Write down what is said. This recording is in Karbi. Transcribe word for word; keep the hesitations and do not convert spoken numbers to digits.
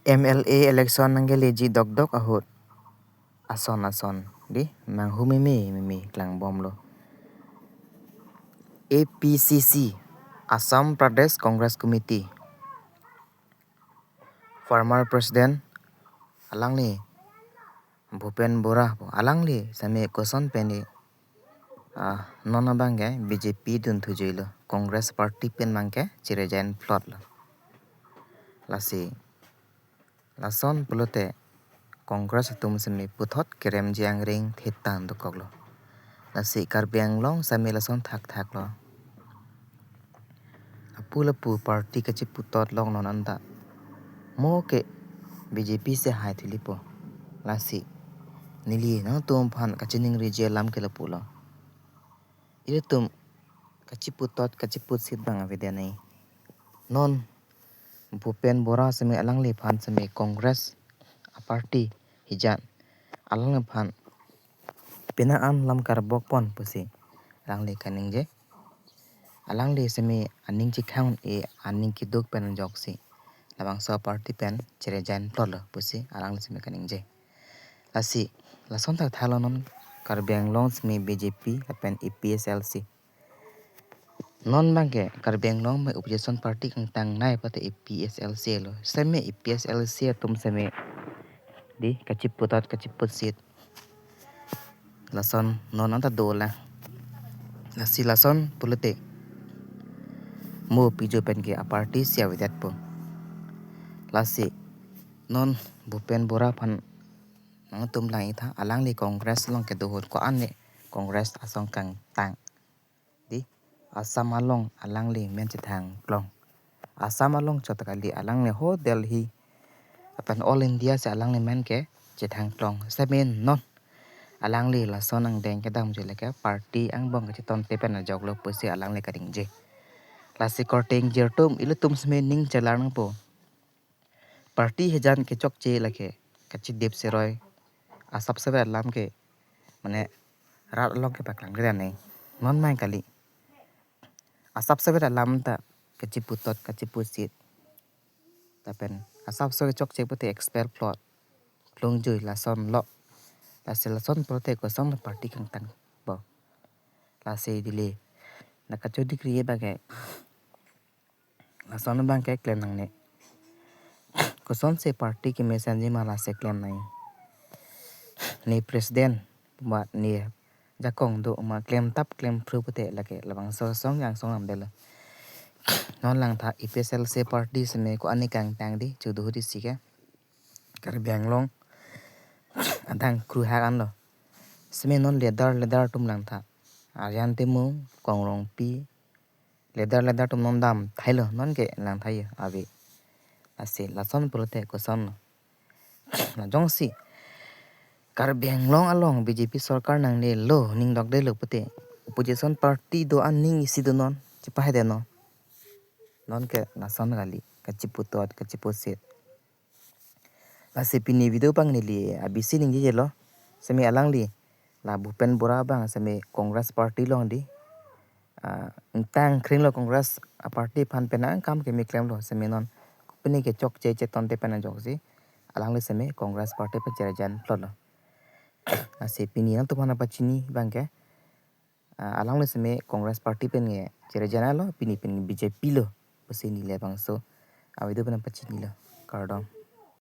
M L A election nangkeleji dokdok ahut ason ason di manghu meme meme klangbomlo. A P C C, Assam Pradesh Congress Committee, former president alangli Bhupen Bora pu, alangli seme koson pen di, ah, non abang ke B J P dun thujuilo, Congress party pen abang ke chiresign plotlo. Lasi lason pulote Congress atum seme puthot kerem jiang ring thit tang dokoklo. Lasi Karbi Anglong seme lason thakthaklo. Apu lapu party kachiputot long non anta mo ke B J P si hai thulipo. Lasi neli nangtum aphan kachiningriji alam ke lapulo. Ilitum kachiputot kachiputsit abang avedet nai. Non Bhupen Bora seme alangliphan seme Congress a party hijan alangliphan pina an lam karbokpon pusi alangli kaningje. Alangli seme aning chikhang e aning keduk pen ajoksi labangso a party pen chiresign plotlo pusi alangli seme kaningje. Lasi lason thakthaklo non Karbi Anglong seme B J P lapen A P H L C. Non abang ke Karbi Anglong me opposition party kangtangnei pute A P H L C lo. Seme A P H L C atum seme di kachiputot kachiputsit. Lason non anta dolang. Lasi lason pulote mo pijo pen ke a party si avedetpo. Lasi non Bhupen Bora aphan nangtum lang-itha, alangli Congress along kedo ahut ko-an ne Congress asong kangtang. Di Assam along alangli men chethang klong. Assam along chot kali, alangli ho Delhi lapen All India si alangli men ke chethang klong. Seme non alangli lason angdeng kedamji lake party angbong kachitonte pen ajoklo pusi alangli kaningje. Lasi korte ingjir atum ilitum seme ning chelar nangpo. Party hijan kechokche lake kachidip seroi asap sever alam ke mane rat along ke paklang kre nai. Non mai kali. Asap sever alam ta kachiputot kachiputsit. Lapen asap sever chokche pute expel plot. Klungjui lason lo. Lasi lason pulote koson party kangtangpo. Lasi dili. Na kachodik ri abang ke. Lason abang ke klem nangne. Kosonsi party kemesenji ma lasi klem nai. Ne president ma ne jakong do ma klem tap klem phru pute lake labangso song yang song lam delo. Non langtha A P H L C party seme ko-an ne kangtang di chudu hudi si ke. Karbi Anglong adang kruhak anlo. Seme non leader leader atum langtha. Aryan Timung, Kong Rongpi, leader leader atum non dam thailo, non ke langtha ave. Lasi lason pulote koson lo. Lajongsi Karbi Anglong along B J P sorkar nangnelo, ning dokdelo pute opposition party do aning isi do non chipahai de non. Non ke lason kali, kachiputot kachiputsit. Lasi pini video abang neli abisi ningjelo. Seme alangli la Bhupen Bora abang seme Congress party along di. Ah, ingtang kringlo Congress a party aphan penang kam keme klemlo seme non. Pini kechokche chetonte pen ajoksi alangli seme Congress party pen chiresign plotlo. Lasi pini nangtum aphan pachini abang ke, ah, alangli seme Congress party pen nge chiresign lo, pini pen B J P lo pusi neli labangso a video pen pachinilo. Kardom.